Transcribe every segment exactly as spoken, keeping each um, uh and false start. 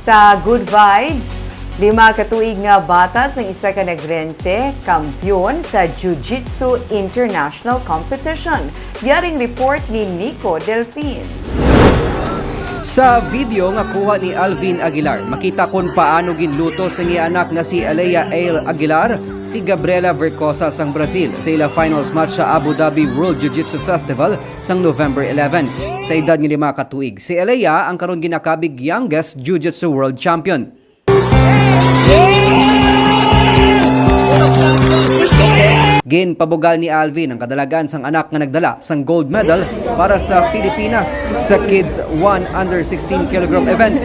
Sa Good Vibes, lima ka tuig nga bata sang isa ka Negrense, kampiyon sa Jiu-Jitsu International Competition. Yaring report ni Nico Delfin. Sa video nga kuha ni Alvin Aguilar, makita kon paano ginluto sang iya anak nga si Alea Ale Aguilar si Gabriela Vercosa sang Brazil sa ila finals match sa Abu Dhabi World Jiu-Jitsu Festival sang November eleven. Sa edad nga lima ka tuig, si Alea ang karon ginakabig youngest Jiu-Jitsu World Champion. Ginpabugal ni Alvin ang kadalagan sang anak nga nagdala sang gold medal para sa Pilipinas sa Kids one under sixteen kilogram event.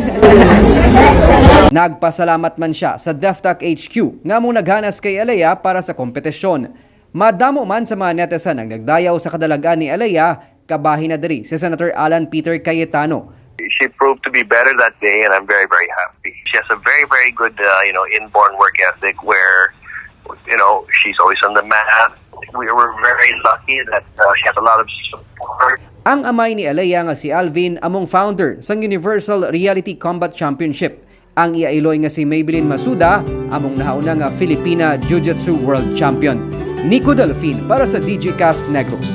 Nagpasalamat man siya sa DefTac H Q nga among naghanas kay Alea para sa kompetisyon. Madamo man sa mga netizen ang nagdayaw sa kadalagan ni Alea, kabahin na diri si Senator Alan Peter Cayetano. She proved to be better that day, and I'm very, very happy. She has a very, very good, uh, you know, inborn work ethic where, you know, she's always on the mat. We were very lucky that uh, she has a lot of support. Ang amay ni Alea nga si Alvin among founder sang Universal Reality Combat Championship. Ang iya iloy nga si Maybelline Masuda among nahauna nga Filipina Jiu-Jitsu World Champion. Nico Delfin para sa D J Cast Negros.